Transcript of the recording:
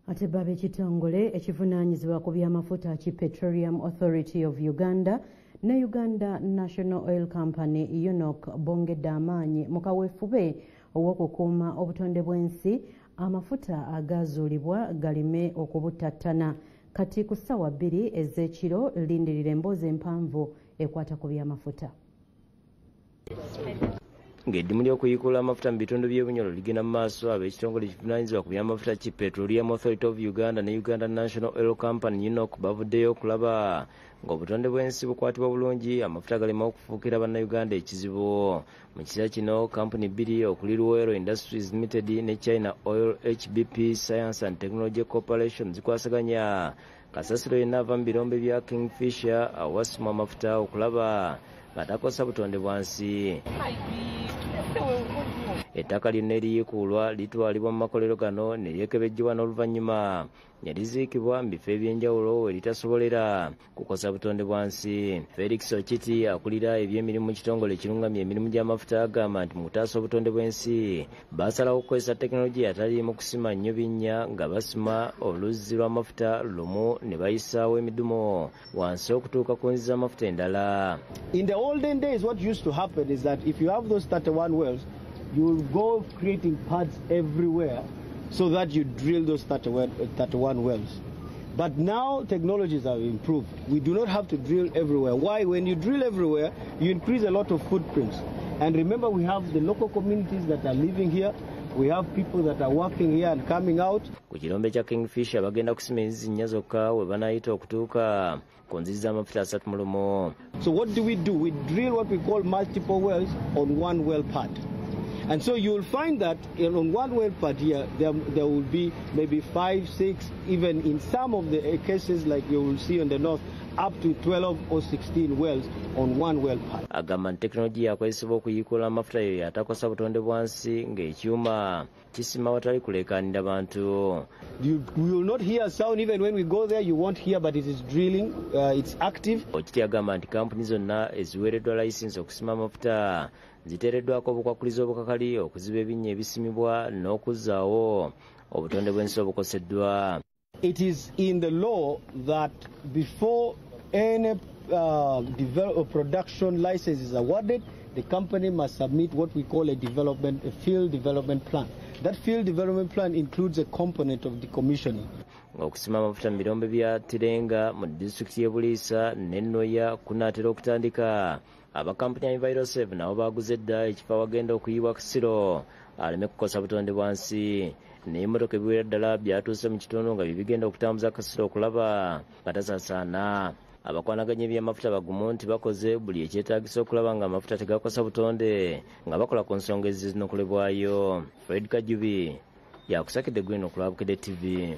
Ate baba ekitongole ekivunaanyizibwa ku by'amafuta ki Petroleum Authority of Uganda ne Uganda National Oil Company UNOC bongedde amaanyi mu kaweefube ow'okukuuma obutonde bw'ensi, amafuta agaazuulibwa galeme okubuttattana. Kati ku ssaawa 2 ez'ekiro lindirira emboozi empanvu ekwata ku by'amafuta. Ng'eddimu ly'okuyiikuula amafuta mu bitundu by'e Bunyoro ligenda mu maaso, ab'ekitongole ekivunaanyizibwa ku by'amafuta ki Petroleum Authority of Uganda ne Uganda National Oil Company UNOC bavuddeyo okulaba ng'obutonde bw'ensi bukwatibwa bulungi, amafuta galeme okufuukira Bannayuganda ekizibu. Mu kiseera kino kampuni bbiri okuli Luweero Industries Limited ne China Oil HBP Science and Technology Corporation zikwasaganya kasasiro yenna ava mu birombe bya Kingfisher awasimwa amafuta okulaba nga takosa butonde bwa nsi. Ettaka lyonna eriyiikuulwa litwalibwa mu makolero gano ne lyekebejjebwa n'oluvannyuma ne liziikibwa mu bifo eby'enjawulo we litasobolera kukosa butonde bwa nsi. Felix Okiti akulira ebyemirimu mu kitongole ekirungamya emirimu gy'amafuta agamba nti mu kutaasa obutonde bw'ensi baasalawo okukozesa tekinologiya ataliimu kusima nnyo binnya, nga basima oluzzi lw'amafuta lumu ne bayisaawo emidumo wansi okutuuka ku nzizi z'amafuta endala. In the olden days, what used to happen is that if you have those 31 wells, you will go creating pads everywhere so that you drill those 31 wells. But now technologies have improved. We do not have to drill everywhere. Why? When you drill everywhere, you increase a lot of footprints. And remember, we have the local communities that are living here. We have people that are working here and coming out. Ku kirombe kya Kingfisher bagenda kusima enzizi nnya zokka we banaayita okutuuka ku nzizi z'amafuta 31. So what do we do? We drill what we call multiple wells on one well pad. And so you'll find that on one well pad here, there will be maybe 5, 6, even in some of the cases like you will see on the north, up to 12 or 16 wells on one well pad. Agamba nti tekinologiya akozesebwa okuyiikuula amafuta yo yatakosa butonde bwa nsi, ng'ekyuma kisima watali kuleekaanira bantu. You will not hear sound even when we go there, you won't hear, but it is drilling, it's active. Okiti agamba nti kampuni zonna eziweereddwa layisinsi okusima amafuta ziteereddwako obukwakulizo obukakali okuziba ebinnya ebisimibwa n'okuzzaawo obutonde bw'ensi obukoseddwa. It is in the law that before any production license is awarded, the company must submit what we call a field development plan. That field development plan includes a component of decommissioning. Okusima amafuta mu birombe bya Tirenga mu disitulikiti y'e Buliisa ne Nnoya kunaatera okutandika. Abakampuni ya Envirosave nabo baaguze dda ekifo awagenda okuyiwa kasasiro aleme kukosa butonde bwa nsi. N'emmotoka ebiwera ddala byatuuse mu kitundu nga bye bigenda okutambuza kasasiro okulaba nga tasaasaana. Abakwanaganya ebyamafuta bagumu nti bakoze buli ekyetaagisa okulaba nga amafuta tegakosa butonde nga bakola ku nsonga ezizinokolebwayo. Fred Kajubi yakusakidde Gwino ku Lwabukedde TV.